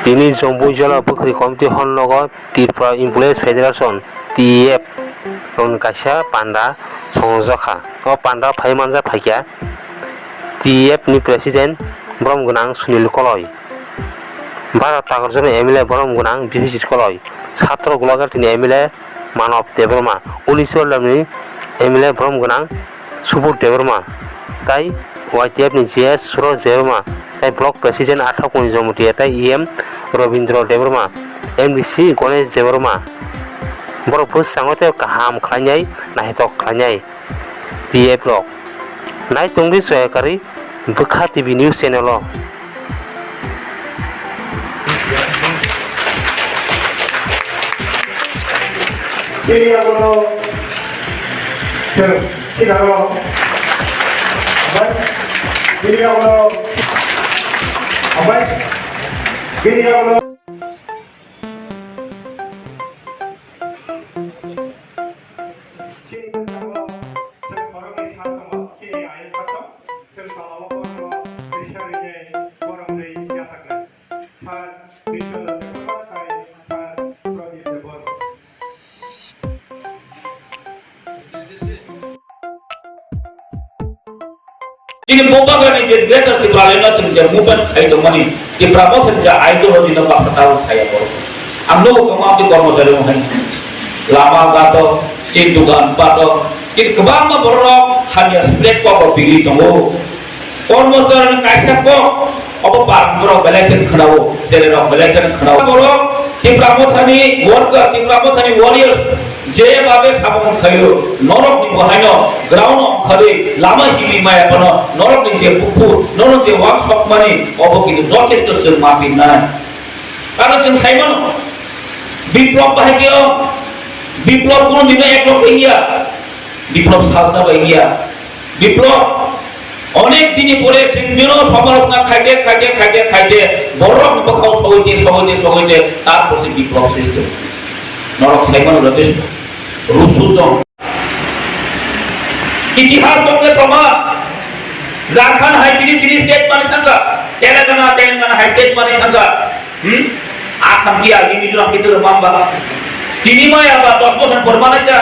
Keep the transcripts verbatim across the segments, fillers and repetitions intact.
Tini Jompuijala Bwkhwrwi Committee Hall nogo Tripura Employees Federation, T E F, rokni kaisa panda songjakha. O panda phai manjak phaikha T E F ni President borom gwnang Sunil Koloi, Bharat Takarjani M L A borom gwnang Bishwajit Koloi, Satro Golaghati ni M L A Manob Debbarma, Ulisolam ni M L A borom gwnang Subodh Debbarma, tai Y T F ni G S Suroj Debbarma, tai Block President Athakuni Jamatia, tai E M Robindra Debbarma, M D C Ganesh Debbarma. Borok bwskango tei kaham khlainai, naithok khlainai T F rok. Nai tongdi Soyakari Bwkha T V News Channel o. Bini yagulo, sir, sir, aro, obai, bini yagulo, obai, bini yagulo. Chini bwskango chwng borokni sak tongma, chini ayuk sak tong, chwng tola o borokno risa rinai borok rwi yachaknai. Sir Biswanath Debbarma tei Sir Pradip Debbarma. Chini Bubagrani je Greater Tipraland no chwng je movement khai tongmani, Tipra Motha ni je ideology no baksa tabuk khaiya borok. Ang nugo tongma amtwi kormochari rok hai lama gato, chini dugan pato, chini kwbangma borok rok hamya split kok rok pigwi tongo. Kormochari ni kaisa kok Obo pal borok belai khe khwnao, chele rok belai khe khwnao. Borok Tipra Mothani worker, Tipra Mothani warriors, je babe samung khaio, norok ni bo haino ground o khari lama himwi maya phano, norok ni je bukhu, norok je wansokmani, obo kintu jothesto chwng ma pinnai. Karon chwng sai mano, Biplop bahai khe o, Biplop kuno dino ek lok wngya, Biplop salsa bai wngya. Biplop onek dini pore chwng bino somalochona khaide, khaide, khaide, khaide, borok bwkhao sogoite, sogoite, sogoite, tarpor se biplop srishti. Norok saimano jothesto. Rusu jong. Itihas jong le proman. Jharkhand hai chini chini state mani thangkha. Telangana, Telangana hai state mani thangkha. Hmm? Assam ki agi Mizoram ki turu mamba. Tini maya ba dos bosor por mana ja.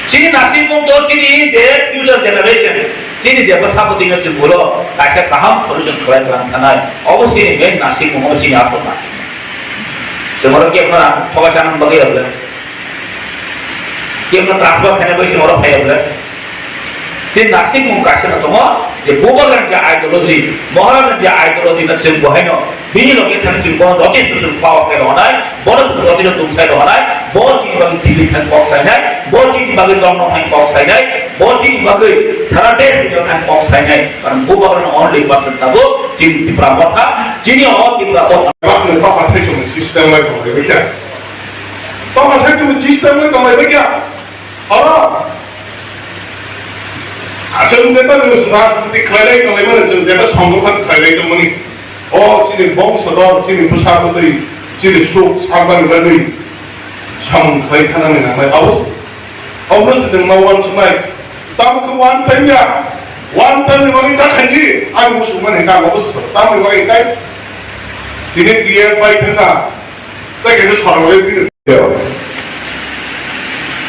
Chini nasib mung to chini je future generation. Chini je bwsa bwtwi no chwng ulo kaisa kaham solution khlai tlang thanai. Obo chini main nasib mung, obo chini asol nasib. Chwng oro kemna thoga chanang bagwi rok le. Kemno transfer khaina bai se oro phai rok le. Tei nasik mung kaisa no tongo je Bubagrani je ideology, Maharajani je ideology no chwng bo haino bini loge thang chwng bono jotono chwng power khe rwnai, bono chwng jotono tungsai rwnai, bo chini bagwi Delhi thang kok sainai, bo chini bagwi London thang kok sainai, bo chini bagwi sara desh ni thang kok sainai. Karon Bubagrani only person tabuk chini Tipra Motha, chini o Tipra Motha. Bakni papa thaichung system lai tong lai kha. Tongma sai chwng system bai tonglaibaiya. Oro. Chwng jeta rajniti khlailai tonglaimani, chwng jeta songgothon khlailai tongmani. O chini bongso dor, chini bwsa bwtwi, chini suk sakmani bagwi samung khlai thanani nangnai. Abo, abo se chwng ma uansuknai. Tamo khe one time ya. One time ni bagwi ta khaidi, ang musukmani ta abo se. Tamo ni bagwi tai. Tini T F bai thangkha. Tei kaisa sorok le bini.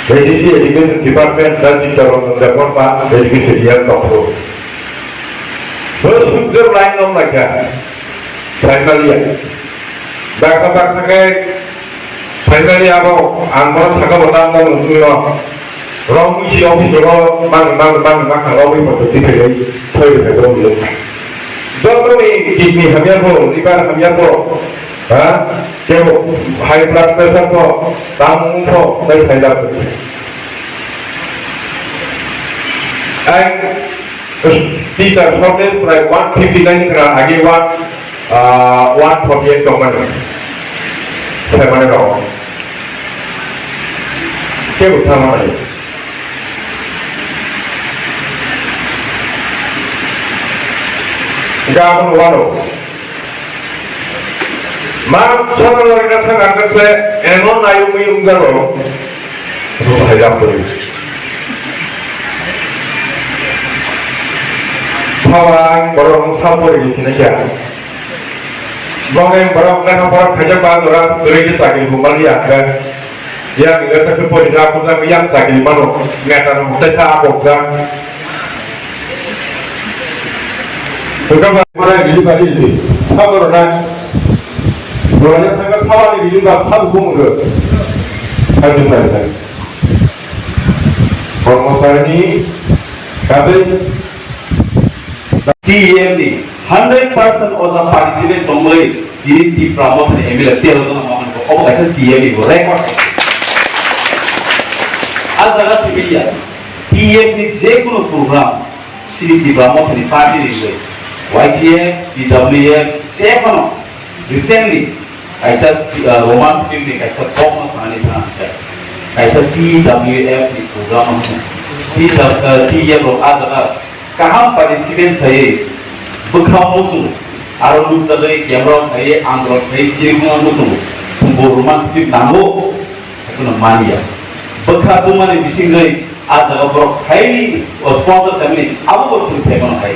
A D C Education Department Rajni Charan Debbarma Education Year Tokro. Bo sujok line no laikha. Final year. Baksa baksa khe final year abo ang bono saka bo tang tang nungwi no. Rong mui si office rogo mang mang mang mang rong mui photo tiphai thoi thai rong mui. Joto ni kidney hamya bo, liver hamya bo, ha, kebo high blood pressure bo, tamo bo, tai thai da. Ai, teacher shortage prai one fifty nine kra age one, ah, one forty eight tongmani. Sai mane rok. Kebo tamo nai. Gabon wano. Ma sono lori na thang angkar se eno nayo mi ungaro. Ro hai jam pori. Thawa borok sa pori ni sinai ya. Borok borok nang borok khaijak ba jora kwrwi khe chakri bo mali ya khe. Yang nge ta khe pori na kujak yang chakri mano. Neta no tei sa akok jak. Buka ba mara gili ba gili. Sabor na. Borok ya thangka sabani gili ba sab bung ro. Hai hai hai. Kormocharini kadai T E M ni hundred percent o jaga participate tongwi tini Tipra Mothani M L A tero jona manwi obo kaisa T E M ni bo record. A jaga simi ya T E M ni je kunu program sini Tipra Mothani party ni Y T F, T W F, je kono Recently, kaisa, uh, Roman script ni kaisa kok no sanani thang khe, kaisa T W F ni program no T W, uh, T W F rok a jaga kaham participate khaiwi bwkhao muchung, aro nukjagwi camera khaiwi andro khaiwi chirikhno muchung, chwngbo Roman script nango. Haikhe no manya. Bwkha tongmani bisingwi a jaga borok highly sponsor khaimani abo bo chwng sai mano hai.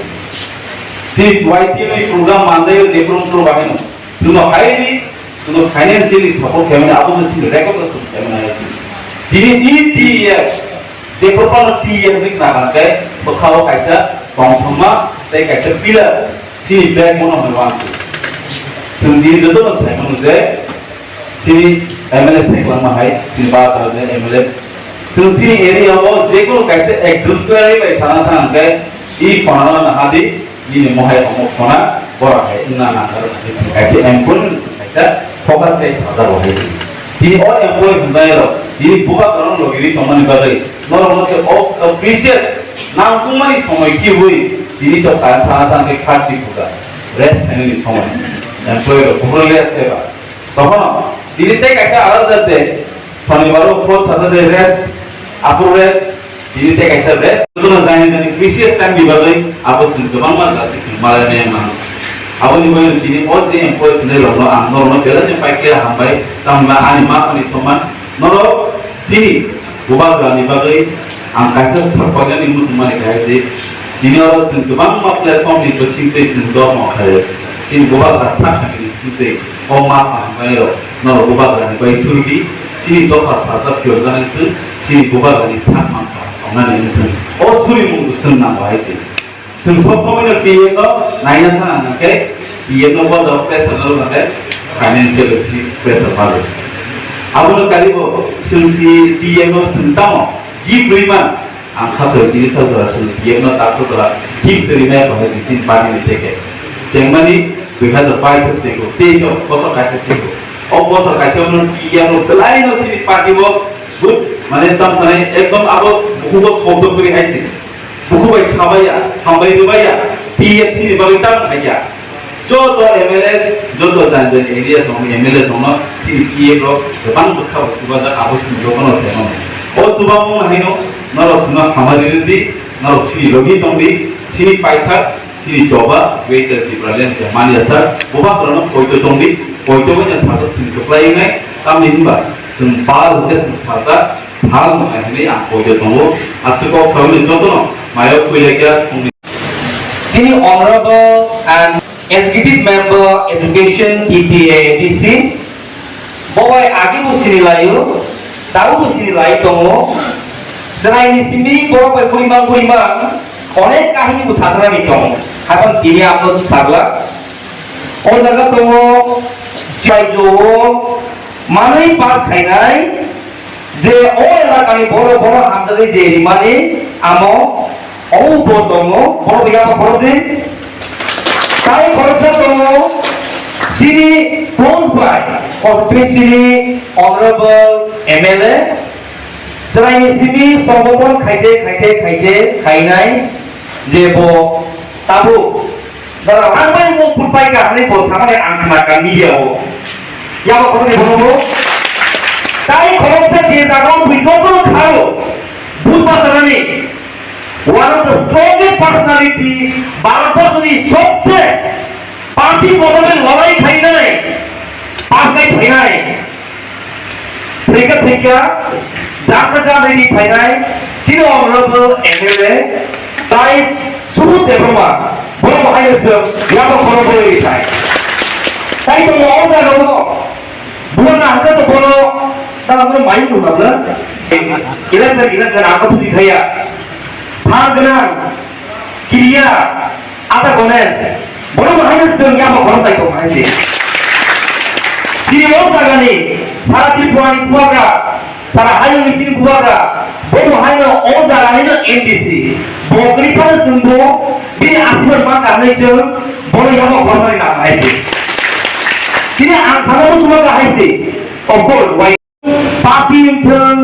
Chini Y T F ni program mandaio je program program bahai no. Chwngno highly, chwngno financially support khaimani abo bo chini record o chwng sai mano hai. Tini ni T E F je program T E F ni nagan khe bwkhao kaisa tongthokma tei kaisa pillar chini backbone o hwnwi uansuk. Chwng tini jotono sai mano je Chini M L A sai kwlangma hai, chini Bharat Rajya M L A. Chwng chini area o je kono kaisa exemplary bai sana thang khe, i phonano nahadi, nini mohai omo phona, bora hai, wngna nangkar, chwng kaisa employment chwng kaisa focus khai sajago hai. Tini o employee hwnjai rok, tini bubagrano logiri tongmani bagwi, norokno se o, o precious, nangkukmani somoi kiui, tini to kaisa sana thang khe kharchi khuda, rest khainani somoi, employee rok, kubun rest khaiba. Tokhono tini tei kaisa alada de, Sonibaro fourth Saturday rest, aphuru rest, tini tei kaisa rest. Jotono jani jani precious time ni bagwi abo chwng kwbangma jati chwng malai maya mano. Aboni bagwi tini o je employees hinwi rokno ang norokno belai khe paikhe hambai, tamni ani ma ani soman norok chini bubagrani bagwi ang kaisa saphangani muchungmani kaisa se. Tini oro chwng kwbangma platform ni bisingtwi chwng dormo khaio. Chini bubagra sak hamini bisingtwi o ma pha hambai rok norok bubagrani bai surdi. Chini dopha sajak phiyokjak wngthwng, chini bubagrani sak mankha tongnani wngthwng. O surimung bo chwng nango hai se. Chwng sob somoi no T F no naina thang hwnkhe T F no bo jora pressure no rwkha khe financial si pressure palo. Abono karibo chwng T F no chwng tamo gift rwima ang khato tini sal jora chwng T F no tak sal jora gift rwima ko hai chwng party ni teke. Chengmani dui hazar bais siko teis o bosor kaisa siko. O bosor kaisa no T F no belai no sini party bo but mane tam sanai ekdom abo bukubo sobdo kuri hai si. Buku bai sabaiya, hambai rwbaiya, T F C ni bagwi tamo khaiya. Joto M L As, joto jani jani area song ni M L A song no chini T F rok kwbang bwkha bo chubajak abo chini joto no sai mano. O chubamung haino norok chwngno hamari rwdi, norok chini logi tongdi, chini paithak, chini choba, Greater Tipraland se manya sak, bubagra no poito tongdi, poito bai no sasa chini kwplai wngnai, tamni hinba chwng bal hwnkhe chwng sasa, Sal nwngnai hwnwi ang poito tongo. Aswk kok salni jotono mayo puilaikia thungni. Sini Honorable and Executive Member Education T T A D C, bo bai agi bo sini laio, tabuk bo sini lai tongo. Chwraini simi borok bai burimang burimang onek kahini bo satrani tongo. Haikhe tini ang no sarla. O jaga tongo, Saijo o manwi pass khainai, je o elakani borok, borok hamjagwi je rimani amo o bo tongo, borok ya borok de. Tai khoroksa tongo, chini close by, constituency ni honorable M L A, chwraini simi songboton khaite, khaite, khaite, khainai, je bo tabuk Dara rangbai mo putpai ka hwnwi bo samani ang khna ka media o. Yabo khoroknwi bono bo. Tai khoroksa je jaga o twi joto kharo. Budba sanani. One of the strongest personality, Bharatbor ni sobse party bodole lorai khainai, pass khai khainai. Thwikha thwikha, jakha jakha ri phainai, chini honorable M L A, tai Subodh Debbarma, borok bo haino chwng yabo khoroknwi ri phai. Tai tongo o jaga o. Buwa na hwnkhe to bono, ta bono mai nung na bla. Kila kila kila kila ang ko phuti thaya. Phan gwnang, kiriya, ata Ganesh. Bono bo haino chwng yamo bono tai tong hai se. Chini o jaga ni, sara Tripura ni bubagra, sara hayung ni chini bubagra, bo bo haino o jaga ni no M D C. Bo kwrwi phano chwng bo, bini asirwad ma karnai chwng, bono yamo bono na hai se. Chini ang thangma bo bubagra hai se. Of course, why? Party wngthwng,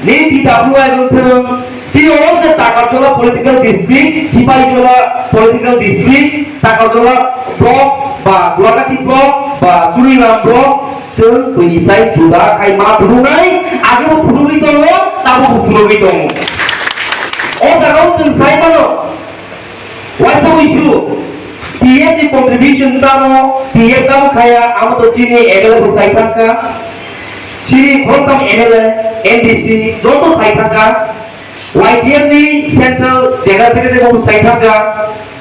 ni T W I wngthwng, chini o je Takarjala political district, Sipaijala political district, Takarjala block, ba Duargati block, ba Churigram block, chwng buini sai juda khai ma phunuknai, age bo phunugwi tongo, tabo bo phunugwi tongo. O jaga o chwng sai mano, waisa issue, T F ni contribution tamo, T F tamo khaya, amo to chini M L A bo sai thangkha, chini khoroktham M L A, M D C, joto sai thangkha, Y T F ni Central General Secretary bo sai thangkha,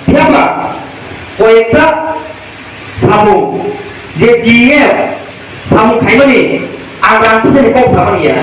phiya ba, koyekta samung, je T F samung khaimani, ang rang pisa ni kok samani ya.